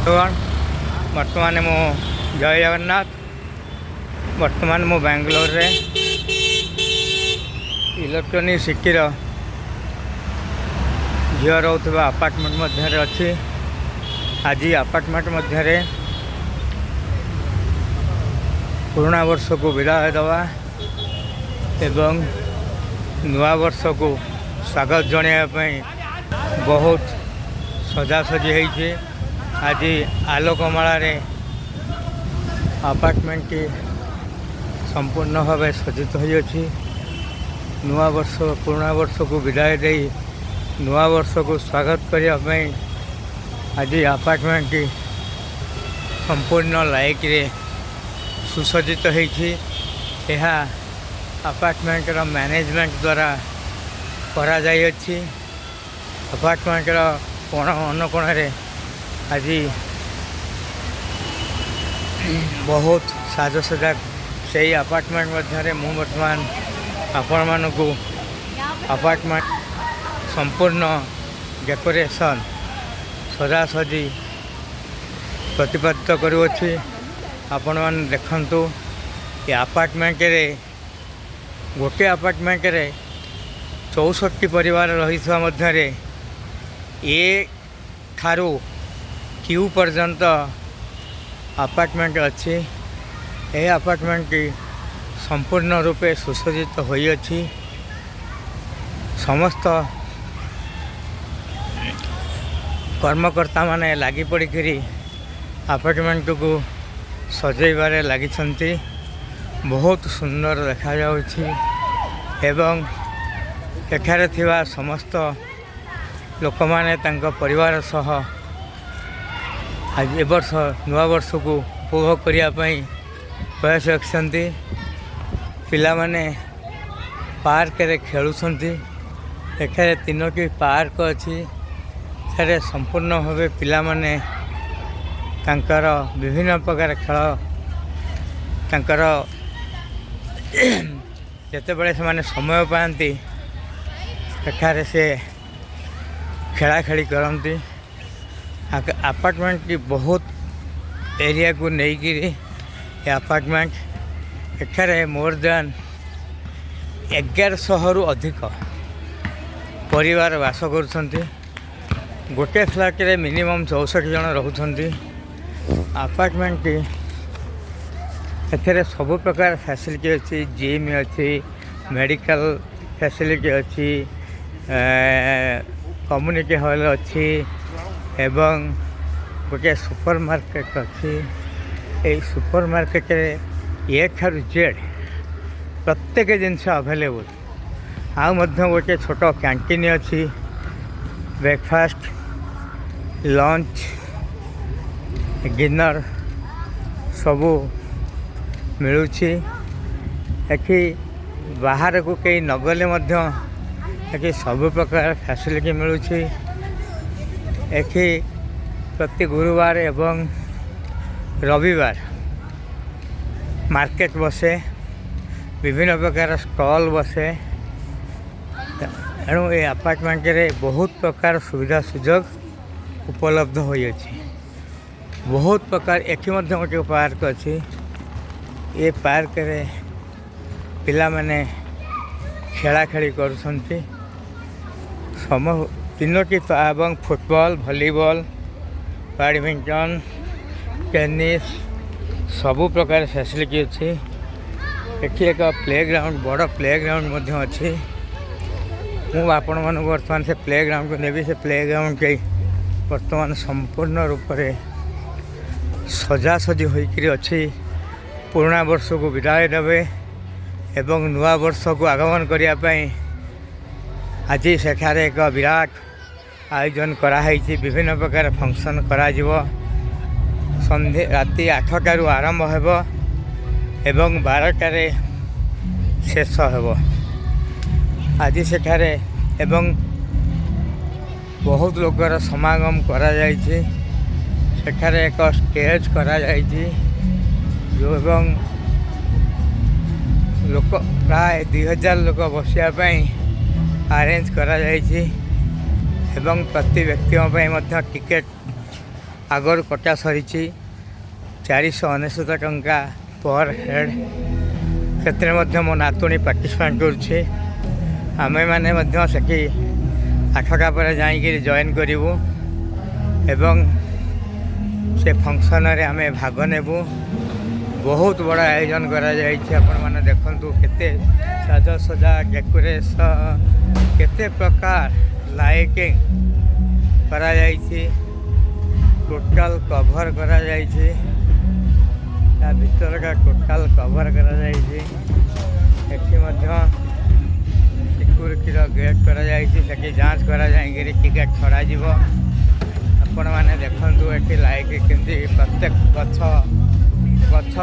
ବର୍ତ୍ତମାନ ମୁଁ, ଜୟ ଜଗନ୍ନାଥ। ବର୍ତ୍ତମାନ ମୁଁ ବାଙ୍ଗାଲୋରରେ ଇଲେକ୍ଟ୍ରୋନିକ୍ ସିଟିର ଝିଅ ରହୁଥିବା ଆପାର୍ଟମେଣ୍ଟ ମଧ୍ୟରେ ଅଛି। ଆଜି ଆପାର୍ଟମେଣ୍ଟ ମଧ୍ୟରେ ପୁରୁଣା ବର୍ଷକୁ ବିଦାୟ ଦେବା ଏବଂ ନୂଆ ବର୍ଷକୁ ସ୍ୱାଗତ ଜଣାଇବା ପାଇଁ ବହୁତ ସଜାସଜି ହେଇଛି। ଆଜି ଆଲୋକମାଳାରେ ଆପାର୍ଟମେଣ୍ଟଟି ସମ୍ପୂର୍ଣ୍ଣ ଭାବେ ସଜ୍ଜିତ ହୋଇଅଛି। ନୂଆ ବର୍ଷ, ପୁରୁଣା ବର୍ଷକୁ ବିଦାୟ ଦେଇ ନୂଆ ବର୍ଷକୁ ସ୍ୱାଗତ କରିବା ପାଇଁ ଆଜି ଆପାର୍ଟମେଣ୍ଟଟି ସମ୍ପୂର୍ଣ୍ଣ ଲାଇଟ୍ରେ ସୁସଜ୍ଜିତ ହେଇଛି। ଏହା ଆପାର୍ଟମେଣ୍ଟର ମ୍ୟାନେଜମେଣ୍ଟ ଦ୍ୱାରା କରାଯାଇଅଛି। ଆପାର୍ଟମେଣ୍ଟର କୋଣ ଅନୁକୋଣରେ ଆଜି ବହୁତ ସାଜସଜା। ସେଇ ଆପାର୍ଟମେଣ୍ଟ ମଧ୍ୟରେ ମୁଁ ବର୍ତ୍ତମାନ ଆପଣମାନଙ୍କୁ ଆପାର୍ଟମେଣ୍ଟ ସମ୍ପୂର୍ଣ୍ଣ ଡେକୋରେସନ୍, ସଜାସଜି ପ୍ରତିପାଦିତ କରୁଅଛି। ଆପଣମାନେ ଦେଖନ୍ତୁ, ଏ ଆପାର୍ଟମେଣ୍ଟରେ, ଗୋଟିଏ ଆପାର୍ଟମେଣ୍ଟରେ 64 ପରିବାର ରହିଥିବା ମଧ୍ୟରେ ଏ ଠାରୁ କ୍ୟୁ ପର୍ଯ୍ୟନ୍ତ ଆପାର୍ଟମେଣ୍ଟ ଅଛି। ଏହି ଆପାର୍ଟମେଣ୍ଟଟି ସମ୍ପୂର୍ଣ୍ଣ ରୂପେ ସୁସଜ୍ଜିତ ହୋଇଅଛି। ସମସ୍ତ କର୍ମକର୍ତ୍ତାମାନେ ଲାଗି ପଡ଼ିକିରି ଆପାର୍ଟମେଣ୍ଟକୁ ସଜେଇବାରେ ଲାଗିଛନ୍ତି। ବହୁତ ସୁନ୍ଦର ଦେଖାଯାଉଛି ଏବଂ ଏଠାରେ ଥିବା ସମସ୍ତ ଲୋକମାନେ ତାଙ୍କ ପରିବାର ସହ ଆଜି ଏ ବର୍ଷ ନୂଆବର୍ଷକୁ ଉପଭୋଗ କରିବା ପାଇଁ ପ୍ରୟାସ ରଖିଛନ୍ତି। ପିଲାମାନେ ପାର୍କରେ ଖେଳୁଛନ୍ତି। ଏଠାରେ ତିନୋଟି ପାର୍କ ଅଛି। ଏଠାରେ ସମ୍ପୂର୍ଣ୍ଣ ଭାବେ ପିଲାମାନେ ତାଙ୍କର ବିଭିନ୍ନ ପ୍ରକାର ଖେଳ, ତାଙ୍କର ଯେତେବେଳେ ସେମାନେ ସମୟ ପାଆନ୍ତି, ସେଠାରେ ସେ ଖେଳାଖେଳି କରନ୍ତି। ଆପାର୍ଟମେଣ୍ଟଟି ବହୁତ ଏରିଆକୁ ନେଇକିରି ଏ ଆପାର୍ଟମେଣ୍ଟ। ଏଠାରେ ମୋର୍ ଦ୍ୟାନ୍ 1100ରୁ ଅଧିକ ପରିବାର ବାସ କରୁଛନ୍ତି। ଗୋଟେ ଫ୍ଲାଟ୍ରେ ମିନିମମ୍ 64 ଜଣ ରହୁଛନ୍ତି। ଆପାର୍ଟମେଣ୍ଟଟି, ଏଥିରେ ସବୁ ପ୍ରକାର ଫ୍ୟାସିଲିଟି ଅଛି। ଜିମ୍ ଅଛି, ମେଡ଼ିକାଲ ଫ୍ୟାସିଲିଟି ଅଛି, କମ୍ୟୁନିଟି ହଲ୍ ଅଛି ଏବଂ ଗୋଟିଏ ସୁପର ମାର୍କେଟ ଅଛି। ଏଇ ସୁପର ମାର୍କେଟରେ ଏ ଠାରୁ ଜେଡ଼୍ ପ୍ରତ୍ୟେକ ଜିନିଷ ଆଭେଲେବୁଲ୍। ଆଉ ମଧ୍ୟ ଗୋଟିଏ ଛୋଟ କ୍ୟାଣ୍ଟିନ୍ ଅଛି। ବ୍ରେକଫାଷ୍ଟ, ଲଞ୍ଚ, ଡିନର୍ ସବୁ ମିଳୁଛି। ଏଠି ବାହାରକୁ କେହି ନଗଲେ ମଧ୍ୟ ଏଠି ସବୁ ପ୍ରକାର ଫ୍ୟାସିଲିଟି ମିଳୁଛି। ଏଠି ପ୍ରତି ଗୁରୁବାର ଏବଂ ରବିବାର ମାର୍କେଟ ବସେ, ବିଭିନ୍ନ ପ୍ରକାର ଷ୍ଟଲ୍ ବସେ। ଏଣୁ ଏ ଆପାର୍ଟମେଣ୍ଟରେ ବହୁତ ପ୍ରକାର ସୁବିଧା ସୁଯୋଗ ଉପଲବ୍ଧ ହୋଇଅଛି। ବହୁତ ପ୍ରକାର ଏଠି ମଧ୍ୟ ଗୋଟିଏ ପାର୍କ ଅଛି। ଏ ପାର୍କରେ ପିଲାମାନେ ଖେଳାଖେଳି କରୁଛନ୍ତି। ତିନୋଟି ଏବଂ ଫୁଟବଲ, ଭଲିବଲ, ବ୍ୟାଡ଼ମିଣ୍ଟନ, ଟେନିସ୍ ସବୁ ପ୍ରକାର ଫ୍ୟାସିଲିଟି ଅଛି। ଏଠି ଏକ ପ୍ଲେ ଗ୍ରାଉଣ୍ଡ, ବଡ଼ ପ୍ଲେ ଗ୍ରାଉଣ୍ଡ ମଧ୍ୟ ଅଛି। ମୁଁ ଆପଣମାନଙ୍କୁ ବର୍ତ୍ତମାନ ସେ ପ୍ଲେ ଗ୍ରାଉଣ୍ଡକୁ ନେବି। ସେ ପ୍ଲେ ଗ୍ରାଉଣ୍ଡଟି ବର୍ତ୍ତମାନ ସମ୍ପୂର୍ଣ୍ଣ ରୂପରେ ସଜାସଜି ହୋଇକରି ଅଛି। ପୁରୁଣା ବର୍ଷକୁ ବିଦାୟ ଦେବେ ଏବଂ ନୂଆ ବର୍ଷକୁ ଆଗମନ କରିବା ପାଇଁ ଆଜି ସେଠାରେ ଏକ ବିରାଟ ଆୟୋଜନ କରାହେଇଛି। ବିଭିନ୍ନ ପ୍ରକାର ଫଙ୍କସନ୍ କରାଯିବ। ସନ୍ଧ୍ୟା, ରାତି 8ଟାରୁ ଆରମ୍ଭ ହେବ ଏବଂ 12ଟାରେ ଶେଷ ହେବ ଆଜି ସେଠାରେ ଏବଂ ବହୁତ ଲୋକର ସମାଗମ କରାଯାଇଛି। ସେଠାରେ ଏକ ଷ୍ଟେଜ୍ କରାଯାଇଛି ଯେଉଁ ଏବଂ ଲୋକ ପ୍ରାୟ 2000 ଲୋକ ବସିବା ପାଇଁ ଆରେଞ୍ଜ କରାଯାଇଛି ଏବଂ ପ୍ରତି ବ୍ୟକ୍ତିଙ୍କ ପାଇଁ ମଧ୍ୟ ଟିକେଟ୍ ଆଗରୁ କଟା ସରିଛି, 499 ଟଙ୍କା ପର୍ ହେଡ଼୍। ସେଥିରେ ମଧ୍ୟ ମୋ ନାତୁଣୀ ପାର୍ଟିସିପେଟ୍ କରୁଛି। ଆମେମାନେ ମଧ୍ୟ ସେଠି 8ଟା ପରେ ଯାଇକିରି ଜଏନ୍ କରିବୁ ଏବଂ ସେ ଫଙ୍କସନରେ ଆମେ ଭାଗ ନେବୁ। ବହୁତ ବଡ଼ ଆୟୋଜନ କରାଯାଇଛି। ଆପଣମାନେ ଦେଖନ୍ତୁ, କେତେ ସାଜସଜା, ଡେକୋରେସନ୍, କେତେ ପ୍ରକାର ଲାଇଟିଂ କରାଯାଇଛି। ଟୋଟାଲ୍ କଭର୍ କରାଯାଇଛି, ତା ଭିତରଟା ଟୋଟାଲ୍ କଭର୍ କରାଯାଇଛି। ଏଠି ମଧ୍ୟ ସିକ୍ୟୁରିଟିର ଗେଟ୍ କରାଯାଇଛି। ସେଠି ଯାଞ୍ଚ କରାଯାଇକିରି ଟିକେଟ୍ ଛଡ଼ାଯିବ। ଆପଣମାନେ ଦେଖନ୍ତୁ, ଏଠି ଲାଇଟ୍ କେମିତି ପ୍ରତ୍ୟେକ ଗଛ ଗଛ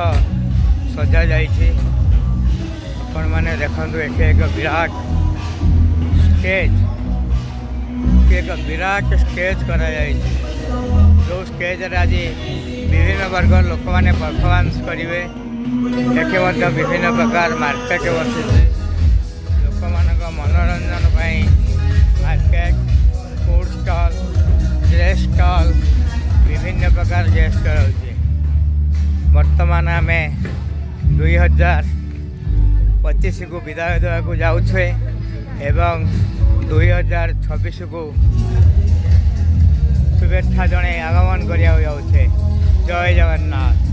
ସଜାଯାଇଛି। ଆପଣମାନେ ଦେଖନ୍ତୁ, ଏଠି ଏକ ବିରାଟ ଷ୍ଟେଜ୍, ଏଠି ଏକ ବିରାଟ ଷ୍ଟେଜ୍ କରାଯାଇଛି, ଯେଉଁ ଷ୍ଟେଜ୍ରେ ଆଜି ବିଭିନ୍ନ ବର୍ଗର ଲୋକମାନେ ପରଫର୍ମାନ୍ସ କରିବେ। ଏଠି ମଧ୍ୟ ବିଭିନ୍ନ ପ୍ରକାର ମାର୍କେଟ ବସିଛି। ଲୋକମାନଙ୍କ ମନୋରଞ୍ଜନ ପାଇଁ market, food stall, dress stall, ବିଭିନ୍ନ ପ୍ରକାର ଡ୍ରେସ୍ ଷ୍ଟଲ୍ ହେଉଛି। ବର୍ତ୍ତମାନ ଆମେ 2025କୁ ବିଦାୟ ଦେବାକୁ ଯାଉଛେ ଏବଂ 2026କୁ ଶୁଭେଚ୍ଛା ଜଣାଇ ଆଗମନ କରିବାକୁ ଯାଉଛେ। ଜୟ ଜଗନ୍ନାଥ।